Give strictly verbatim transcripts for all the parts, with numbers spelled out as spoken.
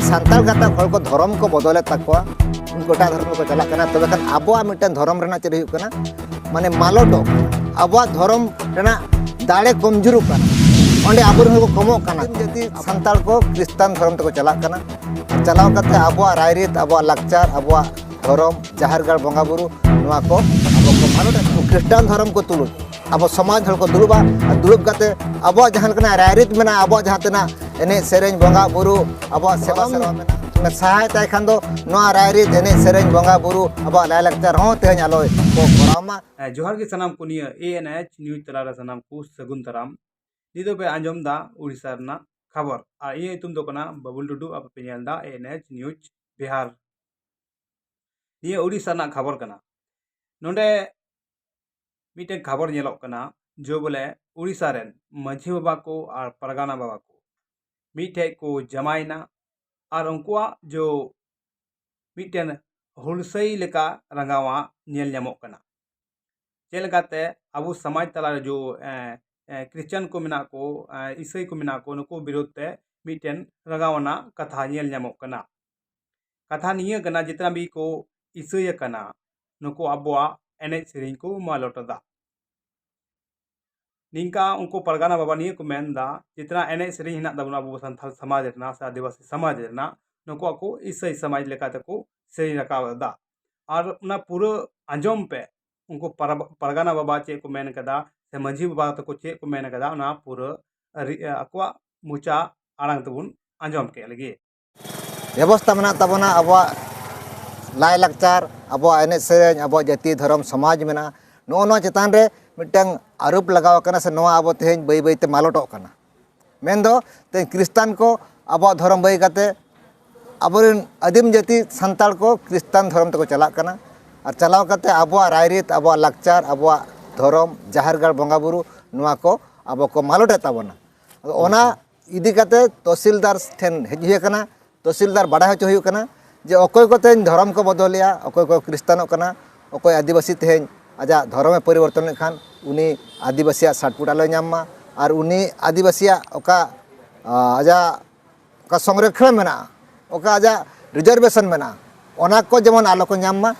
ᱥᱟᱱᱛᱟᱲ ᱜᱟᱛᱟᱠ ᱦᱚᱲ ᱠᱚ ᱫᱷᱚᱨᱚᱢ ᱠᱚ ᱵᱚᱫᱚᱞᱮᱫ ᱛᱟᱠᱚᱣᱟ, ᱩᱱᱠᱩ ᱮᱴᱟᱜ ᱫᱷᱚᱨᱚᱢ ᱨᱮᱠᱚ ᱪᱟᱞᱟᱜ ᱠᱟᱱᱟ᱾ ᱛᱚᱵᱮ ᱠᱷᱟᱱ ᱟᱵᱚᱣᱟᱜ ᱢᱤᱫᱴᱮᱱ ᱫᱷᱚᱨᱚᱢ ᱨᱮᱱᱟᱜ ᱪᱮᱫ ᱦᱩᱭᱩᱜ ᱠᱟᱱᱟ? ᱢᱟᱱᱮ ᱢᱟᱞᱚᱴᱚᱜ, ᱟᱵᱚᱣᱟᱜ ᱫᱷᱚᱨᱚᱢ ᱨᱮᱱᱟᱜ ᱫᱟᱲᱮ ᱠᱚᱢᱡᱩᱨᱩᱜ ᱠᱟᱱᱟ᱾ ᱚᱸᱰᱮ ᱟᱵᱚᱨᱮᱱ ᱦᱚᱲ ᱠᱚ ᱠᱚᱢᱚᱜ ᱠᱟᱱᱟ᱾ ᱡᱟᱹᱛᱤ ᱥᱟᱱᱛᱟᱲ ᱠᱚ ᱠᱷᱨᱤᱥᱴᱟᱱ ᱫᱷᱚᱨᱚᱢ ᱛᱮᱠᱚ ᱪᱟᱞᱟᱜ ᱠᱟᱱᱟ᱾ ᱪᱟᱞᱟᱣ ᱠᱟᱛᱮ ᱟᱵᱚᱣᱟᱜ ᱨᱟᱭᱨᱤᱛ, ᱟᱵᱚᱣᱟᱜ ᱞᱟᱠᱪᱟᱨ, ᱟᱵᱚᱣᱟᱜ ᱫᱷᱚᱨᱚᱢ, ᱡᱟᱦᱮᱨ ᱜᱟᱲ ᱵᱚᱸᱜᱟ ᱵᱩᱨᱩ, ᱱᱚᱣᱟ ᱠᱚ ᱟᱵᱚ ᱠᱚ ᱢᱟᱞᱚᱴ ᱮᱫ ᱠᱚ᱾ ᱠᱷᱨᱤᱥᱴᱟᱱ ᱫᱷᱚᱨᱚᱢ ᱠᱚ ᱛᱩᱞᱩᱡ ᱟᱵᱚ ᱥᱚᱢᱟᱡᱽ ᱦᱚᱲ ᱠᱚ ᱫᱩᱲᱩᱵᱼᱟ, ᱟᱨ ᱫᱩᱲᱩᱵ ᱠᱟᱛᱮ ᱟᱵᱚᱣᱟᱜ ᱡᱟᱦᱟᱸ ᱞᱮᱠᱟᱱᱟᱜ ᱨᱟᱭᱨᱤᱛ ᱢᱮᱱᱟᱜᱼᱟ, ᱟᱵᱚᱣᱟᱜ ᱡᱟᱦᱟᱸ ᱛᱤᱱᱟᱹᱜ ᱮᱱᱮᱡ ᱥᱮᱨᱮᱧ, ᱵᱚᱸᱜᱟ ᱵᱩᱨᱩ, ᱟᱵᱚᱣᱟᱜ ᱥᱮᱵᱟ ᱥᱮᱵᱟ ᱢᱮᱱᱟᱜᱼᱟ, ᱚᱱᱟ ᱥᱟᱦᱟᱭ ᱛᱟᱭ ᱠᱷᱟᱱ ᱫᱚ ᱱᱚᱣᱟ ᱨᱟᱭᱨᱤᱛ, ᱮᱱᱮᱡ ᱥᱮᱨᱮᱧ, ᱵᱚᱸᱜᱟ ᱵᱩᱨᱩ, ᱟᱵᱚᱣᱟᱜ ᱞᱟᱭᱞᱟᱠᱪᱟᱨ ᱦᱚᱸ ᱛᱮᱦᱮᱧ ᱟᱞᱚᱭ ᱠᱚ ᱠᱚᱨᱟᱣ ᱢᱟ᱾ ᱦᱮᱸ, ᱡᱚᱦᱟᱨ ᱜᱮ ᱥᱟᱱᱟᱢ ᱠᱚ᱾ ᱱᱤᱭᱟᱹ ᱮ ᱮᱱ ᱮᱭᱤᱪ ᱱᱤᱭᱩᱡᱽ ᱛᱟᱞᱟᱨᱮ ᱥᱟᱱᱟᱢ ᱠᱚ ᱥᱟᱹᱜᱩᱱ ᱫᱟᱨᱟᱢ᱾ ᱱᱤᱛ ᱫᱚᱯᱮ ᱟᱸᱡᱚᱢ ᱫᱟ ᱩᱲᱤᱥᱥᱟ ᱨᱮᱱᱟᱜ ᱠᱷᱚᱵᱚᱨ, ᱟᱨ ᱤᱧᱟᱹᱜ ᱧᱩᱛᱩᱢ ᱫᱚ ᱠᱟᱱᱟ ᱵᱟᱵᱩᱞ ᱴᱩᱰᱩ᱾ ᱟᱯᱮ ᱯᱮ ᱧᱮᱞ ᱫᱟ ᱮ ᱮᱱ ᱮᱭᱤᱪ ᱱᱤᱭᱩᱡᱽ ᱵᱤᱦᱟᱨ᱾ ᱱᱤᱭᱟᱹ ᱩᱲᱤᱥᱥᱟ ᱨᱮᱱᱟᱜ ᱠᱷᱚᱵᱚᱨ ᱠᱟᱱᱟ᱾ ᱱᱚᱰᱮ ᱢᱤᱫᱴᱮᱱ ᱠᱷᱚᱵᱚᱨ ᱧᱮᱞᱚᱜ ᱠᱟᱱᱟ, ᱡᱮ ᱵᱚᱞᱮ ᱩᱲᱤᱥᱥᱟ ᱨᱮᱱ ᱢᱟᱹᱡᱷᱤ ᱵᱟᱵᱟ ᱠᱚ ᱟᱨ ᱯᱟᱨᱜᱟᱱᱟ ᱵᱟᱵᱟ ᱠᱚ ᱢᱤᱫᱴᱷᱮᱡ ᱠᱚ ᱡᱟᱢᱟᱭᱮᱱᱟ, ᱟᱨ ᱩᱱᱠᱩᱣᱟᱜ ᱡᱮ ᱢᱤᱫᱴᱮᱱ ᱦᱩᱞᱥᱟᱹᱭ ᱞᱮᱠᱟ ᱨᱟᱸᱜᱟᱣᱟᱜ ᱧᱮᱞ ᱧᱟᱢᱚᱜ ᱠᱟᱱᱟ᱾ ᱪᱮᱫ ᱞᱮᱠᱟᱛᱮ ᱟᱵᱚ ᱥᱚᱢᱟᱡᱽ ᱛᱟᱞᱟᱨᱮ ᱡᱮ, ᱮ, ᱮ, ᱠᱷᱨᱤᱥᱪᱟᱱ ᱠᱚ ᱢᱮᱱᱟᱜ ᱠᱚ, ᱮ, ᱤᱥᱟᱹᱭ ᱠᱚ ᱢᱮᱱᱟᱜ ᱠᱚ, ᱱᱩᱠᱩ ᱵᱤᱨᱩᱫᱷ ᱛᱮ ᱢᱤᱫᱴᱮᱱ ᱨᱟᱸᱜᱟᱣ ᱟᱱᱟᱜ ᱠᱟᱛᱷᱟ ᱧᱮᱞ ᱧᱟᱢᱚᱜ ᱠᱟᱱᱟ᱾ ᱠᱟᱛᱷᱟ ᱱᱤᱭᱟᱹ ᱠᱟᱱᱟ, ᱡᱤᱛᱱᱟ ᱵᱷᱤ ᱠᱚ ᱤᱥᱟᱹᱭ ᱟᱠᱟᱱᱟ, ᱱᱩᱠᱩ ᱟᱵᱚᱣᱟᱜ ᱮᱱᱮᱡ ᱥᱮᱨᱮᱧ ᱠᱚ ᱢᱟᱞᱚᱴ ᱮᱫᱟ᱾ ᱱᱤᱝᱠᱟ ᱩᱱᱠᱩ ᱯᱟᱨᱜᱟᱱᱟ ᱵᱟᱵᱟ ᱱᱤᱭᱟᱹ ᱠᱚ ᱢᱮᱱ ᱮᱫᱟ, ᱡᱤᱛᱱᱟ ᱮᱱᱮᱡ ᱥᱮᱨᱮᱧ ᱦᱮᱱᱟᱜ ᱛᱟᱵᱚᱱᱟ ᱟᱵᱚ ᱥᱟᱱᱛᱟᱲ ᱥᱚᱢᱟᱡᱽ ᱨᱮᱱᱟᱜ ᱥᱮ ᱟᱹᱫᱤᱵᱟᱹᱥᱤ ᱥᱚᱢᱟᱡᱽ ᱨᱮᱱᱟᱜ, ᱱᱩᱠᱩᱣᱟᱜ ᱠᱚ ᱤᱥᱟᱹᱭ ᱥᱚᱢᱟᱡᱽ ᱞᱮᱠᱟ ᱛᱮᱠᱚ ᱥᱮᱨᱮᱧ ᱨᱟᱠᱟᱵ ᱮᱫᱟ᱾ ᱟᱨ ᱚᱱᱟ ᱯᱩᱨᱟᱹ ᱟᱸᱡᱚᱢ ᱯᱮ, ᱩᱱᱠᱩ ᱯᱟᱨᱟ-, ᱯᱟᱨᱜᱟᱱᱟ ᱵᱟᱵᱟ ᱪᱮᱫ ᱠᱚ ᱢᱮᱱ ᱠᱟᱫᱟ ᱥᱮ ᱢᱟᱹᱡᱷᱤ ᱵᱟᱵᱟ ᱛᱟᱠᱚ ᱪᱮᱫ ᱠᱚ ᱢᱮᱱ ᱠᱟᱫᱟ, ᱚᱱᱟ ᱯᱩᱨᱟᱹ ᱟᱹᱨᱤ-, ᱟᱠᱚᱣᱟᱜ ᱢᱚᱪᱟ ᱟᱲᱟᱝ ᱛᱮᱵᱚᱱ ᱟᱸᱡᱚᱢ ᱠᱮᱫ ᱞᱮᱜᱮ᱾ ᱵᱮᱵᱚᱥᱛᱟ ᱢᱮᱱᱟᱜ ᱛᱟᱵᱚᱱᱟ, ᱟᱵᱚᱣᱟᱜ ᱞᱟᱭᱼᱞᱟᱠᱪᱟᱨ, ᱟᱵᱚᱣᱟᱜ ᱮᱱᱮᱡ ᱥᱮᱨᱮᱧ, ᱟᱵᱚᱣᱟᱜ ᱡᱟᱹᱛᱤ ᱫᱷᱚᱨᱚᱢ ᱥᱚᱢᱟᱡᱽ ᱢᱮᱱᱟᱜᱼᱟ, ᱱᱚᱜᱼᱚ ᱱᱚᱣᱟ ᱪᱮᱛᱟᱱ ᱨᱮ ᱢᱤᱫᱴᱟᱝ ᱟᱨᱳᱯ ᱞᱟᱜᱟᱣ ᱟᱠᱟᱱᱟ, ᱥᱮ ᱱᱚᱣᱟ ᱟᱵᱚ ᱛᱮᱦᱮᱧ ᱵᱟᱹᱭ ᱵᱟᱹᱭ ᱛᱮ ᱢᱟᱞᱚᱴᱚᱜ ᱠᱟᱱᱟ᱾ ᱢᱮᱱᱫᱚ ᱛᱮᱦᱮᱧ ᱠᱷᱨᱤᱥᱴᱟᱱ ᱠᱚ ᱟᱵᱚᱣᱟᱜ ᱫᱷᱚᱨᱚᱢ ᱵᱟᱹᱜᱤ ᱠᱟᱛᱮ ᱟᱵᱚᱨᱮᱱ ᱟᱹᱫᱤᱢ ᱡᱟᱹᱛᱤ ᱥᱟᱱᱛᱟᱲ ᱠᱚ ᱠᱷᱨᱤᱥᱴᱟᱱ ᱫᱷᱚᱨᱚᱢ ᱛᱮᱠᱚ ᱪᱟᱞᱟᱜ ᱠᱟᱱᱟ᱾ ᱟᱨ ᱪᱟᱞᱟᱣ ᱠᱟᱛᱮ ᱟᱵᱚᱣᱟᱜ ᱨᱟᱭᱨᱤᱛ, ᱟᱵᱚᱣᱟᱜ ᱞᱟᱠᱪᱟᱨ, ᱟᱵᱚᱣᱟᱜ ᱫᱷᱚᱨᱚᱢ, ᱡᱟᱦᱮᱨ ᱜᱟᱲ ᱵᱚᱸᱜᱟ ᱵᱩᱨᱩ, ᱱᱚᱣᱟ ᱠᱚ ᱟᱵᱚ ᱠᱚ ᱢᱟᱞᱚᱴᱮᱫ ᱛᱟᱵᱚᱱᱟ᱾ ᱟᱫᱚ ᱚᱱᱟ ᱤᱫᱤ ᱠᱟᱛᱮ ᱛᱚᱦᱥᱤᱞᱫᱟᱨ ᱴᱷᱮᱱ ᱦᱮᱡ ᱦᱩᱭ ᱟᱠᱟᱱᱟ, ᱛᱚᱦᱥᱤᱞᱫᱟᱨ ᱵᱟᱰᱟᱭ ᱦᱚᱪᱚ ᱦᱩᱭᱩᱜ ᱠᱟᱱᱟ ᱡᱮ ᱚᱠᱚᱭ ᱠᱚ ᱛᱮᱦᱮᱧ ᱫᱷᱚᱨᱚᱢ ᱠᱚ ᱵᱚᱫᱚᱞᱮᱜᱼᱟ, ᱚᱠᱚᱭ ᱠᱚ ᱠᱷᱨᱤᱥᱴᱟᱱᱚᱜ ᱠᱟᱱᱟ, ᱚᱠᱚᱭ ᱟᱹᱫᱤᱵᱟᱹᱥᱤ ᱛᱮᱦᱮᱧ ᱟᱡᱟᱜ ᱫᱷᱚᱨᱚᱢᱮ ᱯᱚᱨᱤᱵᱚᱨᱛᱚᱱᱮᱫ ᱠᱷᱟᱱ ᱩᱱᱤ ᱟᱹᱫᱤᱵᱟᱹᱥᱤᱭᱟᱜ ᱥᱟᱨᱴᱤᱯᱷᱤᱠᱮᱴ ᱟᱞᱚᱭ ᱧᱟᱢ ᱢᱟ, ᱟᱨ ᱩᱱᱤ ᱟᱹᱫᱤᱵᱟᱹᱥᱤᱭᱟᱜ ᱚᱠᱟ, ᱟ, ᱟᱡᱟᱜ ᱚᱠᱟ ᱥᱚᱝᱨᱚᱠᱷᱚᱱ ᱢᱮᱱᱟᱜᱼᱟ, ᱚᱠᱟ ᱟᱡᱟᱜ ᱨᱤᱡᱟᱨᱵᱷᱮᱥᱚᱱ ᱢᱮᱱᱟᱜᱼᱟ, ᱚᱱᱟ ᱠᱚ ᱡᱮᱢᱚᱱ ᱟᱞᱚ ᱠᱚ ᱧᱟᱢ ᱢᱟ᱾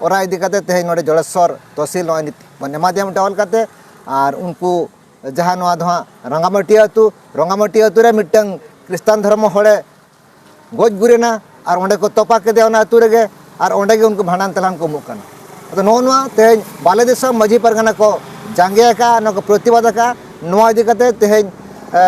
ᱚᱱᱟ ᱤᱫᱤ ᱠᱟᱛᱮ ᱛᱮᱦᱮᱧ ᱱᱚᱰᱮ ᱡᱚᱲᱮᱥᱥᱚᱨ ᱛᱚᱦᱥᱤᱞ ᱱᱚᱜᱼᱚᱭ ᱱᱤᱛ ᱵᱚᱱ ᱮᱢᱟ ᱫᱮᱭᱟ ᱢᱤᱫᱴᱟᱝ ᱚᱞ ᱠᱟᱛᱮ᱾ ᱟᱨ ᱩᱱᱠᱩ ᱡᱟᱦᱟᱸ ᱱᱚᱣᱟ ᱫᱚ ᱦᱟᱸᱜ ᱨᱚᱝᱜᱟᱢᱟᱹᱴᱤᱭᱟᱹ ᱟᱹᱛᱩ, ᱨᱚᱝᱜᱟᱢᱟᱹᱴᱤᱭᱟᱹ ᱟᱹᱛᱩ ᱨᱮ ᱢᱤᱫᱴᱟᱝ ᱠᱷᱨᱤᱥᱴᱟᱱ ᱫᱷᱚᱨᱢᱚ ᱦᱚᱲᱮ ᱜᱚᱡ ᱜᱩᱨᱮᱱᱟ ᱟᱨ ᱚᱸᱰᱮ ᱠᱚ ᱛᱚᱯᱟ ᱠᱮᱫᱮᱭᱟ ᱚᱱᱟ ᱟᱹᱛᱩ ᱨᱮᱜᱮ, ᱟᱨ ᱚᱸᱰᱮ ᱜᱮ ᱩᱱᱠᱩ ᱵᱷᱟᱸᱰᱟᱱ ᱛᱮᱞᱟᱝ ᱠᱚ ᱮᱢᱚᱜ ᱠᱟᱱᱟ᱾ ᱟᱫᱚ ᱱᱚᱜᱼᱚ ᱱᱚᱣᱟ ᱛᱮᱦᱮᱧ ᱵᱟᱞᱮ ᱫᱤᱥᱚᱢ ᱢᱟᱹᱡᱷᱤ ᱯᱟᱨᱜᱟᱱᱟ ᱠᱚ ᱡᱟᱸᱜᱮ ᱟᱠᱟᱫᱼᱟ, ᱱᱚᱣᱟ ᱠᱚ ᱯᱨᱚᱛᱤᱵᱟᱫ ᱟᱠᱟᱫᱼᱟ᱾ ᱱᱚᱣᱟ ᱤᱫᱤ ᱠᱟᱛᱮ ᱛᱮᱦᱮᱧ ᱮ,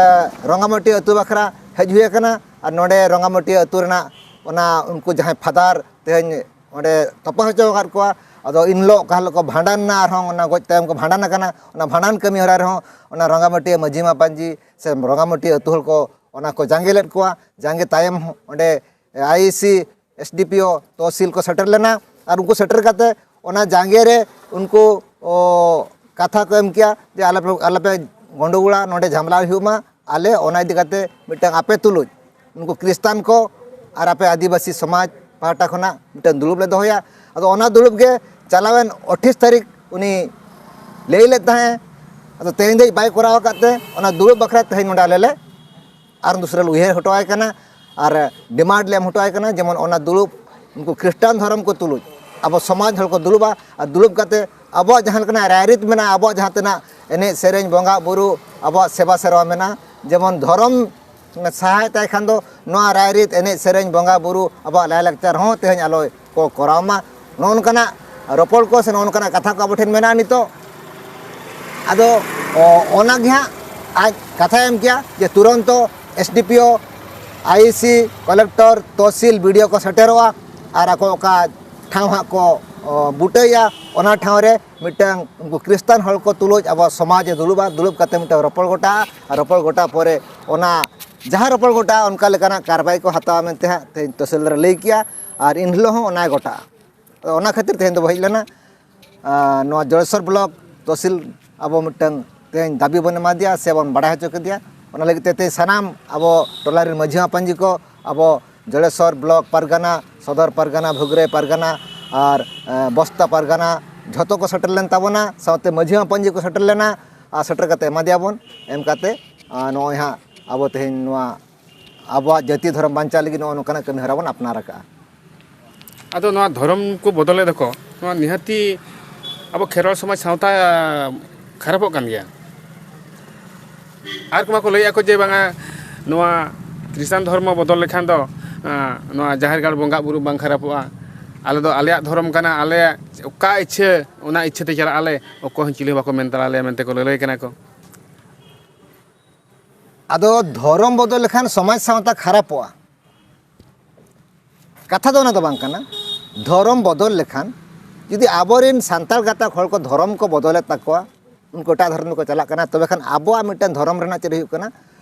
ᱨᱚᱝᱜᱟᱢᱟᱹᱴᱤ ᱟᱹᱛᱩ ᱵᱟᱠᱷᱨᱟ ᱦᱮᱡ ᱦᱩᱭ ᱟᱠᱟᱱᱟ᱾ ᱟᱨ ᱱᱚᱰᱮ ᱨᱚᱝᱜᱟᱢᱟᱹᱴᱤ ᱟᱹᱛᱩ ᱨᱮᱱᱟᱜ ᱚᱱᱟ ᱩᱱᱠᱩ ᱡᱟᱦᱟᱸᱭ ᱯᱷᱟᱫᱟᱨ ᱛᱮᱦᱮᱧ ᱚᱸᱰᱮ ᱛᱚᱯᱟ ᱦᱚᱪᱚ ᱟᱠᱟᱫ ᱠᱚᱣᱟ, ᱟᱫᱚ ᱤᱱ ᱦᱤᱞᱳᱜ ᱚᱠᱟ ᱦᱤᱞᱳᱜ ᱠᱚ ᱵᱷᱟᱸᱰᱟᱱ ᱮᱱᱟ, ᱟᱨᱦᱚᱸ ᱚᱱᱟ ᱜᱚᱡ ᱛᱟᱭᱚᱢ ᱠᱚ ᱵᱷᱟᱸᱰᱟᱱ ᱟᱠᱟᱱᱟ, ᱚᱱᱟ ᱵᱷᱟᱸᱰᱟᱱ ᱠᱟᱹᱢᱤ ᱦᱚᱨᱟ ᱨᱮᱦᱚᱸ ᱚᱱᱟ ᱨᱚᱝᱜᱟᱢᱟᱹᱴᱤ ᱢᱟᱹᱡᱷᱤ ᱢᱟᱯᱟᱧᱡᱤ ᱥᱮ ᱨᱚᱝᱜᱟᱢᱟᱹᱴᱤ ᱟᱹᱛᱩ ᱦᱚᱲ ᱠᱚ ᱚᱱᱟ ᱠᱚ ᱡᱟᱸᱜᱮ ᱞᱮᱫ ᱠᱚᱣᱟ᱾ ᱡᱟᱸᱜᱮ ᱛᱟᱭᱚᱢ ᱚᱸᱰᱮ ᱟᱭᱤᱥᱤ, ᱮᱥᱰᱤᱯᱤᱳ, ᱛᱚᱦᱥᱤᱞ ᱠᱚ ᱥᱮᱴᱮᱨ ᱞᱮᱱᱟ᱾ ᱟᱨ ᱩᱱᱠᱩ ᱥᱮᱴᱮᱨ ᱠᱟᱛᱮ ᱚᱱᱟ ᱡᱟᱸᱜᱮ ᱨᱮ ᱩᱱᱠᱩ, ᱚ, ᱠᱟᱛᱷᱟ ᱠᱚ ᱮᱢ ᱠᱮᱭᱟ ᱡᱮ ᱟᱞᱚᱯᱮ, ᱟᱞᱚᱯᱮ ᱜᱚᱸᱰᱳᱜᱳᱲᱟ, ᱱᱚᱰᱮ ᱡᱷᱟᱢᱮᱞᱟ ᱦᱩᱭᱩᱜ ᱢᱟ᱾ ᱟᱞᱮ ᱚᱱᱟ ᱤᱫᱤ ᱠᱟᱛᱮ ᱢᱤᱫᱴᱟᱝ ᱟᱯᱮ ᱛᱩᱞᱩᱡ ᱩᱱᱠᱩ ᱠᱷᱨᱤᱥᱴᱟᱱ ᱠᱚ ᱟᱨ ᱟᱯᱮ ᱟᱹᱫᱤᱵᱟᱹᱥᱤ ᱥᱚᱢᱟᱡᱽ ᱯᱟᱦᱴᱟ ᱠᱷᱚᱱᱟᱜ ᱢᱤᱫᱴᱟᱝ ᱫᱩᱲᱩᱵ ᱞᱮ ᱫᱚᱦᱚᱭᱟ᱾ ᱟᱫᱚ ᱚᱱᱟ ᱫᱩᱲᱩᱵ ᱜᱮ ᱪᱟᱞᱟᱣᱮᱱ ᱟᱴᱷᱟᱥ ᱛᱟᱹᱨᱤᱠᱷ ᱩᱱᱤ ᱞᱟᱹᱭ ᱞᱮᱫ ᱛᱟᱦᱮᱸᱫ᱾ ᱟᱫᱚ ᱛᱮᱦᱮᱧ ᱫᱷᱟᱹᱵᱤᱡ ᱵᱟᱭ ᱠᱚᱨᱟᱣ ᱟᱠᱟᱫ ᱛᱮ ᱚᱱᱟ ᱫᱩᱲᱩᱵ ᱵᱟᱠᱷᱨᱟ ᱛᱮᱦᱮᱧ ᱱᱚᱰᱮ ᱟᱞᱮ ᱞᱮ ᱟᱨ ᱫᱩᱥᱨᱟ ᱞᱮ ᱩᱭᱦᱟᱹᱨ ᱦᱚᱴᱚ ᱟᱭ ᱠᱟᱱᱟ ᱟᱨ ᱰᱤᱢᱟᱱᱰ ᱞᱮ ᱮᱢ ᱦᱚᱴᱚ ᱟᱭ ᱠᱟᱱᱟ, ᱡᱮᱢᱚᱱ ᱚᱱᱟ ᱫᱩᱲᱩᱵ ᱩᱱᱠᱩ ᱠᱷᱨᱤᱥᱴᱟᱱ ᱫᱷᱚᱨᱚᱢ ᱠᱚ ᱛᱩᱞᱩᱡ ᱟᱵᱚ ᱥᱚᱢᱟᱡᱽ ᱦᱚᱲ ᱠᱚ ᱫᱩᱲᱩᱵᱼᱟ᱾ ᱟᱨ ᱫᱩᱲᱩᱵ ᱠᱟᱛᱮ ᱟᱵᱚᱣᱟᱜ ᱡᱟᱦᱟᱸ ᱞᱮᱠᱟᱱᱟᱜ ᱨᱟᱭᱨᱤᱛ ᱢᱮᱱᱟᱜᱼᱟ, ᱟᱵᱚᱣᱟᱜ ᱡᱟᱦᱟᱸ ᱛᱤᱱᱟᱹᱜ ᱮᱱᱮᱡ ᱥᱮᱨᱮᱧ, ᱵᱚᱸᱜᱟ ᱵᱩᱨᱩ, ᱟᱵᱚᱣᱟᱜ ᱥᱮᱵᱟ ᱥᱮᱨᱣᱟ ᱢᱮᱱᱟᱜᱼᱟ, ᱡᱮᱢᱚᱱ ᱫᱷᱚᱨᱚᱢ ᱥᱟᱦᱟᱭ ᱛᱟᱭ ᱠᱷᱟᱱ ᱫᱚ ᱱᱚᱣᱟ ᱨᱟᱭᱨᱤᱛ, ᱮᱱᱮᱡ ᱥᱮᱨᱮᱧ, ᱵᱚᱸᱜᱟ ᱵᱩᱨᱩ, ᱟᱵᱚᱣᱟᱜ ᱞᱟᱭᱞᱟᱠᱪᱟᱨ ᱦᱚᱸ ᱛᱮᱦᱮᱧ ᱟᱞᱚ ᱠᱚ ᱠᱚᱨᱟᱣ ᱢᱟ᱾ ᱱᱚᱜᱼᱚ ᱱᱚᱝᱠᱟᱱᱟᱜ ᱨᱚᱯᱚᱲ ᱠᱚ ᱥᱮ ᱱᱚᱜᱼᱚ ᱱᱚᱝᱠᱟᱱᱟᱜ ᱠᱟᱛᱷᱟ ᱠᱚ ᱟᱵᱚ ᱴᱷᱮᱱ ᱢᱮᱱᱟᱜᱼᱟ ᱱᱤᱛᱚᱜ᱾ ᱟᱫᱚ, ᱚ, ᱚᱱᱟ ᱜᱮ ᱦᱟᱸᱜ ᱟᱡ ᱠᱟᱛᱷᱟᱭ ᱮᱢ ᱠᱮᱭᱟ ᱡᱮ ᱛᱩᱨᱚᱱᱛᱚ ᱮᱥᱰᱤᱯᱤᱳ, ᱟᱭᱤᱥᱤ, ᱠᱚᱞᱮᱠᱴᱚᱨ, ᱛᱚᱦᱥᱤᱞ, ᱵᱤᱰᱤᱳ ᱠᱚ ᱥᱮᱴᱮᱨᱚᱜᱼᱟ ᱟᱨ ᱟᱠᱚ ᱚᱠᱟ ᱴᱷᱟᱶ ᱦᱟᱸᱜ ᱠᱚ, ᱚ, ᱵᱩᱴᱟᱹᱭᱟ, ᱚᱱᱟ ᱴᱷᱟᱶ ᱨᱮ ᱢᱤᱫᱴᱟᱝ ᱩᱱᱠᱩ ᱠᱷᱨᱤᱥᱴᱟᱱ ᱦᱚᱲ ᱠᱚ ᱛᱩᱞᱩᱡ ᱟᱵᱚ ᱥᱚᱢᱟᱡᱽ ᱮ ᱫᱩᱲᱩᱵᱟ, ᱫᱩᱲᱩᱵ ᱠᱟᱛᱮ ᱢᱤᱫᱴᱟᱝ ᱨᱚᱯᱚᱲ ᱜᱚᱴᱟᱜᱼᱟ᱾ ᱟᱨ ᱨᱚᱯᱚᱲ ᱜᱚᱴᱟ ᱯᱚᱨᱮ ᱚᱱᱟ ᱡᱟᱦᱟᱸ ᱨᱚᱯᱚᱲ ᱜᱚᱴᱟ ᱚᱱᱠᱟ ᱞᱮᱠᱟᱱᱟᱜ ᱠᱟᱨᱵᱟᱭ ᱠᱚ ᱦᱟᱛᱟᱣᱟ ᱢᱮᱱᱛᱮ ᱦᱟᱸᱜ ᱛᱮᱦᱮᱧ ᱛᱚᱦᱥᱤᱞᱫᱟᱨᱮ ᱞᱟᱹᱭ ᱠᱮᱜᱼᱟ᱾ ᱟᱨ ᱮᱱ ᱦᱤᱞᱳᱜ ᱦᱚᱸ ᱚᱱᱟᱭ ᱜᱚᱴᱟᱜᱼᱟ᱾ ᱟᱫᱚ ᱚᱱᱟ ᱠᱷᱟᱹᱛᱤᱨ ᱛᱮᱦᱮᱧ ᱫᱚᱵᱚ ᱦᱮᱡ ᱞᱮᱱᱟ᱾ ᱟᱨ ᱱᱚᱣᱟ ᱡᱚᱲᱮᱥᱣᱚᱨ ᱵᱞᱚᱠ ᱛᱚᱦᱥᱤᱞ ᱟᱵᱚ ᱢᱤᱫᱴᱟᱝ ᱛᱮᱦᱮᱧ ᱫᱟᱹᱵᱤ ᱵᱚᱱ ᱮᱢᱟᱫᱮᱭᱟ ᱥᱮ ᱵᱚᱱ ᱵᱟᱲᱟᱭ ᱦᱚᱪᱚ ᱠᱮᱫᱮᱭᱟ᱾ ᱚᱱᱟ ᱞᱟᱹᱜᱤᱫ ᱛᱮ ᱛᱮᱦᱮᱧ ᱥᱟᱱᱟᱢ ᱟᱵᱚ ᱴᱚᱞᱟ ᱨᱮᱱ ᱢᱟᱹᱡᱷᱤ ᱢᱟᱯᱟᱧᱡᱤ ᱠᱚ, ᱟᱵᱚ ᱡᱚᱲᱮᱥᱣᱚᱨ ᱵᱞᱚᱠ ᱯᱟᱨᱜᱟᱱᱟ, ᱥᱚᱫᱚᱨ ᱯᱟᱨᱜᱟᱱᱟ, ᱵᱷᱩᱜᱽᱨᱟᱹᱭ ᱯᱟᱨᱜᱟᱱᱟ ᱟᱨ, ᱮ, ᱵᱚᱥᱛᱟ ᱯᱟᱨᱜᱟᱱᱟ ᱡᱷᱚᱛᱚ ᱠᱚ ᱥᱮᱴᱮᱨ ᱞᱮᱱ ᱛᱟᱵᱚᱱᱟ, ᱥᱟᱶᱛᱮ ᱢᱟᱹᱡᱷᱤ ᱢᱟᱯᱟᱧᱡᱤ ᱠᱚ ᱥᱮᱴᱮᱨ ᱞᱮᱱᱟ᱾ ᱟᱨ ᱥᱮᱴᱮᱨ ᱠᱟᱛᱮ ᱮᱢᱟᱫᱮᱭᱟ ᱵᱚᱱ᱾ ᱮᱢ ᱠᱟᱛᱮ, ᱟᱨ ᱱᱚᱜᱼᱚᱭ ᱦᱟᱸᱜ ᱟᱵᱚ ᱛᱮᱦᱮᱧ ᱱᱚᱣᱟ ᱟᱵᱚᱣᱟᱜ ᱡᱟᱹᱛᱤ ᱫᱷᱚᱨᱚᱢ ᱵᱟᱧᱪᱟᱣ ᱞᱟᱹᱜᱤᱫ ᱱᱚᱜᱼᱚ ᱱᱚᱝᱠᱟᱱᱟᱜ ᱠᱟᱹᱢᱤ ᱦᱚᱨᱟ ᱵᱚᱱ ᱟᱯᱱᱟᱨ ᱟᱠᱟᱫᱼᱟ᱾ ᱟᱫᱚ ᱱᱚᱣᱟ ᱫᱷᱚᱨᱚᱢ ᱠᱚ ᱵᱚᱫᱚᱞᱮᱫ ᱫᱚᱠᱚ, ᱱᱚᱣᱟ ᱱᱤᱦᱟᱹᱛᱤ ᱟᱵᱚ ᱠᱷᱮᱨᱣᱟᱲ ᱥᱚᱢᱟᱡᱽ ᱥᱟᱶᱛᱟ ᱠᱷᱟᱨᱟᱯᱚᱜ ᱠᱟᱱ ᱜᱮᱭᱟ᱾ ᱟᱨ ᱠᱚᱢᱟ ᱠᱚ ᱞᱟᱹᱭᱮᱫᱼᱟ ᱠᱚ ᱡᱮ ᱵᱟᱝᱟ, ᱱᱚᱣᱟ ᱠᱷᱨᱤᱥᱴᱟᱱ ᱫᱷᱚᱨᱢᱚ ᱵᱚᱫᱚᱞ ᱞᱮᱠᱷᱟᱱ ᱫᱚ, ᱟᱸ, ᱱᱚᱣᱟ ᱡᱟᱦᱮᱨ ᱜᱟᱲ ᱵᱚᱸᱜᱟ ᱵᱩᱨᱩ ᱵᱟᱝ ᱠᱷᱟᱨᱟᱯᱚᱜᱼᱟ, ᱟᱞᱮ ᱫᱚ ᱟᱞᱮᱭᱟᱜ ᱫᱷᱚᱨᱚᱢ ᱠᱟᱱᱟ, ᱟᱞᱮᱭᱟᱜ ᱚᱠᱟ ᱤᱪᱪᱷᱟᱹ ᱚᱱᱟ ᱤᱪᱪᱷᱟᱹ ᱛᱮ ᱪᱟᱞᱟᱜ ᱟᱞᱮ, ᱚᱠᱚᱭ ᱦᱚᱸ ᱪᱤᱞᱤ ᱦᱚᱸ ᱵᱟᱠᱚ ᱢᱮᱱ ᱫᱟᱲᱮᱭᱟᱞᱮᱭᱟ ᱢᱮᱱᱛᱮ ᱠᱚ ᱞᱟᱹᱞᱟᱹᱭ ᱠᱟᱱᱟ ᱠᱚ᱾ ᱟᱫᱚ ᱫᱷᱚᱨᱚᱢ ᱵᱚᱫᱚᱞ ᱞᱮᱠᱷᱟᱱ ᱥᱚᱢᱟᱡᱽ ᱥᱟᱶᱛᱟ ᱠᱷᱟᱨᱟᱯᱚᱜᱼᱟ, ᱠᱟᱛᱷᱟ ᱫᱚ ᱚᱱᱟ ᱫᱚ ᱵᱟᱝ ᱠᱟᱱᱟ᱾ ᱫᱷᱚᱨᱚᱢ ᱵᱚᱫᱚᱞ ᱞᱮᱠᱷᱟᱱ ᱡᱩᱫᱤ ᱟᱵᱚᱨᱮᱱ ᱥᱟᱱᱛᱟᱲ ᱜᱟᱛᱟᱠ ᱦᱚᱲ ᱠᱚ ᱫᱷᱚᱨᱚᱢ ᱠᱚ ᱵᱚᱫᱚᱞᱮᱫ ᱛᱟᱠᱚᱣᱟ, ᱩᱱᱠᱩ ᱮᱴᱟᱜ ᱫᱷᱚᱨᱚᱢ ᱨᱮᱠᱚ ᱪᱟᱞᱟᱜ ᱠᱟᱱᱟ, ᱛᱚᱵᱮ ᱠᱷᱟᱱ ᱟᱵᱚᱣᱟᱜ ᱢᱤᱫᱴᱟᱝ ᱫᱷᱚᱨᱚᱢ ᱨᱮᱱᱟᱜ ᱪᱮᱫ ᱦᱩᱭᱩᱜ ᱠᱟᱱᱟ?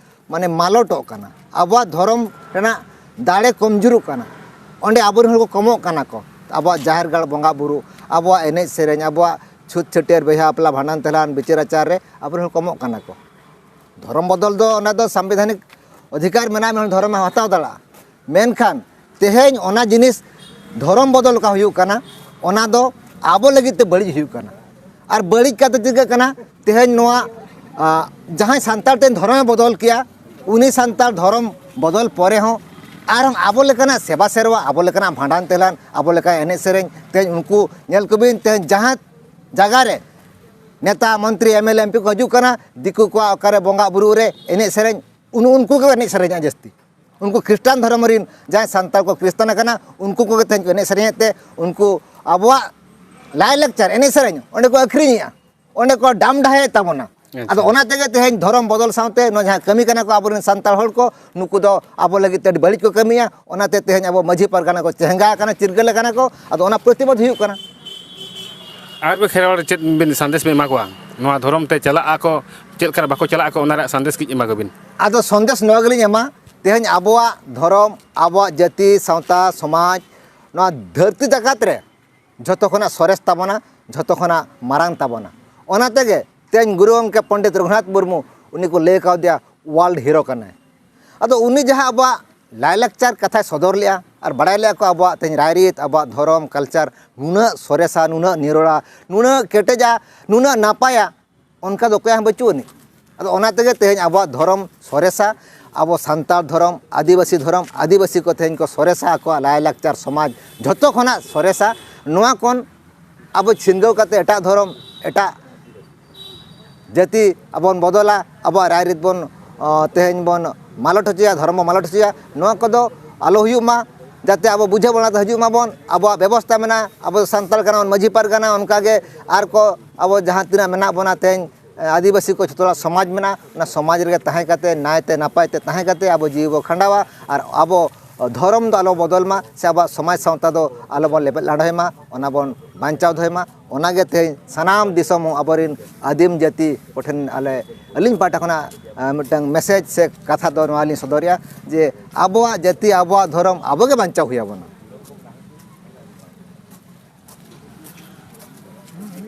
ᱢᱟᱱᱮ ᱢᱟᱞᱚᱴᱚᱜ ᱠᱟᱱᱟ, ᱟᱵᱚᱣᱟᱜ ᱫᱷᱚᱨᱚᱢ ᱨᱮᱱᱟᱜ ᱫᱟᱲᱮ ᱠᱚᱢᱡᱩᱨᱩᱜ ᱠᱟᱱᱟ᱾ ᱚᱸᱰᱮ ᱟᱵᱚᱨᱮᱱ ᱦᱚᱲ ᱠᱚ ᱠᱚᱢᱚᱜ ᱠᱟᱱᱟ ᱠᱚ, ᱟᱵᱚᱣᱟᱜ ᱡᱟᱦᱮᱨ ᱜᱟᱲ ᱵᱚᱸᱜᱟ ᱵᱩᱨᱩ, ᱟᱵᱚᱣᱟᱜ ᱮᱱᱮᱡ ᱥᱮᱨᱮᱧ, ᱟᱵᱚᱣᱟᱜ ᱪᱷᱩᱛ ᱪᱷᱟᱹᱴᱭᱟᱹᱨ ᱵᱤᱦᱟᱹ ᱵᱟᱯᱞᱟ ᱵᱷᱟᱸᱰᱟᱱ ᱛᱮᱞᱟᱱ ᱵᱤᱪᱟᱹᱨ ᱟᱪᱟᱨ ᱨᱮ ᱟᱵᱚᱨᱮᱱ ᱦᱚᱲ ᱠᱚᱢᱚᱜ ᱠᱟᱱᱟ ᱠᱚ᱾ ᱫᱷᱚᱨᱚᱢ ᱵᱚᱫᱚᱞ ᱫᱚ ᱚᱱᱟ ᱫᱚ ᱥᱟᱝᱵᱤᱫᱷᱟᱱᱤᱠ ᱚᱫᱷᱤᱠᱟᱨ ᱢᱮᱱᱟᱜᱼᱟ, ᱢᱮᱱᱠᱷᱟᱱ ᱫᱷᱚᱨᱚᱢᱮ ᱦᱟᱛᱟᱣ ᱫᱟᱲᱮᱭᱟᱜᱼᱟ᱾ ᱢᱮᱱᱠᱷᱟᱱ ᱛᱮᱦᱮᱧ ᱚᱱᱟ ᱡᱤᱱᱤᱥ ᱫᱷᱚᱨᱚᱢ ᱵᱚᱫᱚᱞ ᱚᱠᱟ ᱦᱩᱭᱩᱜ ᱠᱟᱱᱟ, ᱚᱱᱟ ᱫᱚ ᱟᱵᱚ ᱞᱟᱹᱜᱤᱫ ᱛᱮ ᱵᱟᱹᱲᱤᱡ ᱦᱩᱭᱩᱜ ᱠᱟᱱᱟ᱾ ᱟᱨ ᱵᱟᱹᱲᱤᱡ ᱠᱟᱛᱮ ᱪᱤᱠᱟᱹᱜ ᱠᱟᱱᱟ? ᱛᱮᱦᱮᱧ ᱱᱚᱣᱟ, ᱟ, ᱡᱟᱦᱟᱸᱭ ᱥᱟᱱᱛᱟᱲ ᱛᱮ ᱫᱷᱚᱨᱚᱢᱮ ᱵᱚᱫᱚᱞ ᱠᱮᱭᱟ, ᱩᱱᱤ ᱥᱟᱱᱛᱟᱲ ᱫᱷᱚᱨᱚᱢ ᱵᱚᱫᱚᱞ ᱯᱚᱨᱮ ᱦᱚᱸ ᱟᱨᱦᱚᱸ ᱟᱵᱚ ᱞᱮᱠᱟᱱᱟᱜ ᱥᱮᱵᱟ ᱥᱮᱨᱣᱟ, ᱟᱵᱚ ᱞᱮᱠᱟᱱᱟᱜ ᱵᱷᱟᱸᱰᱟᱱ ᱛᱮᱞᱟᱱ, ᱟᱵᱚ ᱞᱮᱠᱟᱱᱟᱜ ᱮᱱᱮᱡ ᱥᱮᱨᱮᱧ, ᱛᱮᱦᱮᱧ ᱩᱱᱠᱩ ᱧᱮᱞ ᱠᱚᱵᱤᱱ, ᱛᱮᱦᱮᱧ ᱡᱟᱦᱟᱸ ᱡᱟᱭᱜᱟ ᱨᱮ ᱱᱮᱛᱟ, ᱢᱚᱱᱛᱨᱤ, M L A, M P ᱠᱚ ᱦᱤᱡᱩᱜ ᱠᱟᱱᱟ, ᱫᱤᱠᱩ ᱠᱚᱣᱟᱜ ᱚᱠᱟᱨᱮ ᱵᱚᱸᱜᱟ ᱵᱩᱨᱩ ᱨᱮ ᱮᱱᱮᱡ ᱥᱮᱨᱮᱧ, ᱩᱱ-, ᱩᱱᱠᱩ ᱜᱮ ᱮᱱᱮᱡ ᱥᱮᱨᱮᱧᱟ ᱡᱟᱹᱥᱛᱤ᱾ ᱩᱱᱠᱩ ᱠᱷᱨᱤᱥᱴᱟᱱ ᱫᱷᱚᱨᱚᱢ ᱨᱮᱱ ᱡᱟᱦᱟᱸᱭ ᱥᱟᱱᱛᱟᱲ ᱠᱚ ᱠᱷᱨᱤᱥᱴᱟᱱ ᱟᱠᱟᱱᱟ, ᱩᱱᱠᱩ ᱠᱚᱜᱮ ᱛᱮᱦᱮᱧ ᱠᱚ ᱮᱱᱮᱡ ᱥᱮᱨᱮᱧᱮᱫ ᱛᱮ ᱩᱱᱠᱩ ᱟᱵᱚᱣᱟᱜ ᱞᱟᱭᱼᱞᱟᱠᱪᱟᱨ ᱮᱱᱮᱡ ᱥᱮᱨᱮᱧ ᱚᱸᱰᱮ ᱠᱚ ᱟᱹᱠᱷᱨᱤᱧᱮᱜᱼᱟ, ᱚᱸᱰᱮ ᱠᱚ ᱰᱟᱢᱰᱟᱦᱮᱫ ᱛᱟᱵᱚᱱᱟ᱾ ᱟᱪᱪᱷᱟ᱾ ᱟᱫᱚ ᱚᱱᱟ ᱛᱮᱜᱮ ᱛᱮᱦᱮᱧ ᱫᱷᱚᱨᱚᱢ ᱵᱚᱫᱚᱞ ᱥᱟᱶᱛᱮ ᱱᱚᱣᱟ ᱡᱟᱦᱟᱸ ᱠᱟᱹᱢᱤ ᱠᱟᱱᱟ ᱠᱚ ᱟᱵᱚᱨᱮᱱ ᱥᱟᱱᱛᱟᱲ ᱦᱚᱲ ᱠᱚ, ᱱᱩᱠᱩ ᱫᱚ ᱟᱵᱚ ᱞᱟᱹᱜᱤᱫ ᱛᱮ ᱟᱹᱰᱤ ᱵᱟᱹᱲᱤᱡ ᱠᱚ ᱠᱟᱹᱢᱤᱭᱟ᱾ ᱚᱱᱟᱛᱮ ᱛᱮᱦᱮᱧ ᱟᱵᱚ ᱢᱟᱹᱡᱷᱤ ᱯᱟᱨᱜᱟᱱᱟ ᱠᱚ ᱪᱮᱸᱜᱷᱟ ᱟᱠᱟᱱᱟ, ᱪᱤᱨᱜᱟᱹᱞ ᱟᱠᱟᱱᱟ ᱠᱚ, ᱟᱫᱚ ᱚᱱᱟ ᱯᱨᱚᱛᱤᱵᱟᱫ ᱦᱩᱭᱩᱜ ᱠᱟᱱᱟ᱾ ᱟᱨ ᱠᱚ ᱠᱷᱮᱨᱣᱟᱲ ᱪᱮᱫ ᱵᱤᱱ ᱥᱟᱸᱫᱮᱥ ᱵᱤᱱ ᱮᱢᱟ ᱠᱚᱣᱟ? ᱱᱚᱣᱟ ᱫᱷᱚᱨᱚᱢ ᱛᱮ ᱪᱟᱞᱟᱜ ᱟᱠᱚ, ᱪᱮᱫ ᱞᱮᱠᱟ ᱨᱮ ᱵᱟᱠᱚ ᱪᱟᱞᱟᱜ ᱟᱠᱚ, ᱚᱱᱟ ᱨᱮᱭᱟᱜ ᱥᱟᱸᱫᱮᱥ ᱠᱟᱹᱡ ᱮᱢᱟ ᱠᱚᱵᱤᱱ᱾ ᱟᱫᱚ ᱥᱚᱱᱫᱮᱥ ᱱᱚᱣᱟ ᱜᱮᱞᱤᱧ ᱮᱢᱟ, ᱛᱮᱦᱮᱧ ᱟᱵᱚᱣᱟᱜ ᱫᱷᱚᱨᱚᱢ, ᱟᱵᱚᱣᱟᱜ ᱡᱟᱹᱛᱤ, ᱥᱟᱶᱛᱟ, ᱥᱚᱢᱟᱡᱽ, ᱱᱚᱣᱟ ᱫᱷᱟᱹᱨᱛᱤ ᱡᱟᱠᱟᱛ ᱨᱮ ᱡᱷᱚᱛᱚ ᱠᱷᱚᱱᱟᱜ ᱥᱚᱨᱮᱥ ᱛᱟᱵᱚᱱᱟ, ᱡᱷᱚᱛᱚ ᱠᱷᱚᱱᱟᱜ ᱢᱟᱨᱟᱝ ᱛᱟᱵᱚᱱᱟ᱾ ᱚᱱᱟ ᱛᱮᱜᱮ ᱛᱮᱦᱮᱧ ᱜᱩᱨᱩ ᱜᱚᱢᱠᱮ ᱯᱚᱱᱰᱤᱛ ᱨᱚᱜᱷᱩᱱᱟᱛᱷ ᱢᱩᱨᱢᱩ, ᱩᱱᱤ ᱠᱚ ᱞᱟᱹᱭ ᱠᱟᱣᱫᱮᱭᱟ world hero ᱠᱟᱱᱟᱭ᱾ ᱟᱫᱚ ᱩᱱᱤ ᱡᱟᱦᱟᱸ ᱟᱵᱚᱣᱟᱜ ᱞᱟᱭᱼᱞᱟᱠᱪᱟᱨ ᱠᱟᱛᱷᱟᱭ ᱥᱚᱫᱚᱨ ᱞᱮᱜᱼᱟ ᱟᱨ ᱵᱟᱲᱟᱭ ᱞᱮᱜᱼᱟ ᱠᱚ ᱟᱵᱚᱣᱟᱜ ᱛᱮᱦᱮᱧ ᱨᱟᱭᱨᱤᱛ, ᱟᱵᱚᱣᱟᱜ ᱫᱷᱚᱨᱚᱢ, culture ᱱᱩᱱᱟᱹᱜ ᱥᱚᱨᱮᱥᱟ, ᱱᱩᱱᱟᱹᱜ ᱱᱤᱨᱚᱲᱟ, ᱱᱩᱱᱟᱹᱜ ᱠᱮᱴᱮᱡᱟ, ᱱᱩᱱᱟᱹᱜ ᱱᱟᱯᱟᱭᱟ, ᱚᱱᱠᱟ ᱫᱚ ᱚᱠᱚᱭᱟᱜ ᱦᱚᱸ ᱵᱟᱹᱪᱩᱜ ᱟᱹᱱᱤᱡ᱾ ᱟᱫᱚ ᱚᱱᱟ ᱛᱮᱜᱮ ᱛᱮᱦᱮᱧ ᱟᱵᱚᱣᱟᱜ ᱫᱷᱚᱨᱚᱢ ᱥᱚᱨᱮᱥᱟ, ᱟᱵᱚ ᱥᱟᱱᱛᱟᱲ ᱫᱷᱚᱨᱚᱢ, ᱟᱹᱫᱤᱵᱟᱹᱥᱤ ᱫᱷᱚᱨᱚᱢ, ᱟᱹᱫᱤᱵᱟᱹᱥᱤ ᱠᱚ ᱛᱮᱦᱮᱧ ᱠᱚ ᱥᱚᱨᱮᱥᱟ, ᱟᱠᱚᱣᱟᱜ ᱞᱟᱭᱼᱞᱟᱠᱪᱟᱨ ᱥᱚᱢᱟᱡᱽ ᱡᱷᱚᱛᱚ ᱠᱷᱚᱱᱟᱜ ᱥᱚᱨᱮᱥᱟ᱾ ᱱᱚᱣᱟ ᱠᱷᱚᱱ ᱟᱵᱚ ᱪᱷᱤᱱᱜᱟᱹᱣ ᱠᱟᱛᱮ ᱮᱴᱟᱜ ᱫᱷᱚᱨᱚᱢ, ᱮᱴᱟᱜ ᱡᱟᱹᱛᱤ ᱟᱵᱚ ᱵᱚᱱ ᱵᱚᱫᱚᱞᱟ, ᱟᱵᱚᱣᱟᱜ ᱨᱟᱭᱨᱤᱛ ᱵᱚᱱ, ᱚ, ᱛᱮᱦᱮᱧ ᱵᱚᱱ ᱢᱟᱞᱚᱴ ᱦᱚᱪᱚᱭᱟ, ᱫᱷᱚᱨᱚᱢ ᱵᱚᱱ ᱢᱟᱞᱚᱴ ᱦᱚᱪᱚᱭᱟ, ᱱᱚᱣᱟ ᱠᱚᱫᱚ ᱟᱞᱚ ᱦᱩᱭᱩᱜ ᱢᱟ᱾ ᱡᱟᱛᱮ ᱟᱵᱚ ᱵᱩᱡᱷᱟᱹᱣ ᱵᱚᱱᱟ ᱛᱮ ᱦᱤᱡᱩᱜ ᱢᱟᱵᱚᱱ, ᱟᱵᱚᱣᱟᱜ ᱵᱮᱵᱚᱥᱛᱟ ᱢᱮᱱᱟᱜᱼᱟ, ᱟᱵᱚ ᱫᱚ ᱥᱟᱱᱛᱟᱲ ᱠᱟᱱᱟ ᱵᱚᱱ, ᱢᱟᱹᱡᱷᱤ ᱯᱟᱨᱜᱟᱱᱟ, ᱚᱱᱠᱟᱜᱮ ᱟᱨ ᱠᱚ ᱟᱵᱚ ᱡᱟᱦᱟᱸ ᱛᱤᱱᱟᱹᱜ ᱢᱮᱱᱟᱜ ᱵᱚᱱᱟ ᱛᱮᱦᱮᱧ, ᱮ, ᱟᱹᱫᱤᱵᱟᱹᱥᱤ ᱠᱚ ᱡᱷᱚᱛᱚ ᱦᱚᱲᱟᱜ ᱥᱚᱢᱟᱡᱽ ᱢᱮᱱᱟᱜᱼᱟ, ᱚᱱᱟ ᱥᱚᱢᱟᱡᱽ ᱨᱮᱜᱮ ᱛᱟᱦᱮᱸ ᱠᱟᱛᱮ ᱱᱟᱭᱛᱮ ᱱᱟᱯᱟᱭ ᱛᱮ ᱛᱟᱦᱮᱸ ᱠᱟᱛᱮ ᱟᱵᱚ ᱡᱤᱣᱤ ᱵᱚ ᱠᱷᱟᱸᱰᱟᱣᱟ ᱟᱨ ᱟᱵᱚ ᱫᱷᱚᱨᱚᱢ ᱫᱚ ᱟᱞᱚ ᱵᱚᱫᱚᱞ ᱢᱟ ᱥᱮ ᱟᱵᱚᱣᱟᱜ ᱥᱚᱢᱟᱡᱽ ᱥᱟᱶᱛᱟ ᱫᱚ ᱟᱞᱚ ᱵᱚᱱ ᱞᱮᱵᱮᱫ ᱞᱟᱸᱰᱷᱚᱭ ᱢᱟ, ᱚᱱᱟ ᱵᱚᱱ ᱵᱟᱧᱪᱟᱣ ᱫᱚᱦᱚᱭ ᱢᱟ᱾ ᱚᱱᱟᱜᱮ ᱛᱮᱦᱮᱧ ᱥᱟᱱᱟᱢ ᱫᱤᱥᱚᱢ ᱟᱵᱚᱨᱮᱱ ᱟᱹᱫᱤᱢ ᱡᱟᱹᱛᱤ ᱠᱚᱴᱷᱮᱱ ᱟᱞᱮ, ᱟᱹᱞᱤᱧ ᱯᱟᱦᱴᱟ ᱠᱷᱚᱱᱟᱜ, ᱮ, ᱢᱤᱫᱴᱟᱝ ᱢᱮᱥᱮᱡᱽ ᱥᱮ ᱠᱟᱛᱷᱟ ᱫᱚ ᱱᱚᱣᱟ ᱞᱤᱧ ᱥᱚᱫᱚᱨᱮᱜᱼᱟ ᱡᱮ ᱟᱵᱚᱣᱟᱜ ᱡᱟᱹᱛᱤ, ᱟᱵᱚᱣᱟᱜ ᱫᱷᱚᱨᱚᱢ ᱟᱵᱚ ᱜᱮ ᱵᱟᱧᱪᱟᱣ ᱦᱩᱭ ᱟᱵᱚᱱᱟ᱾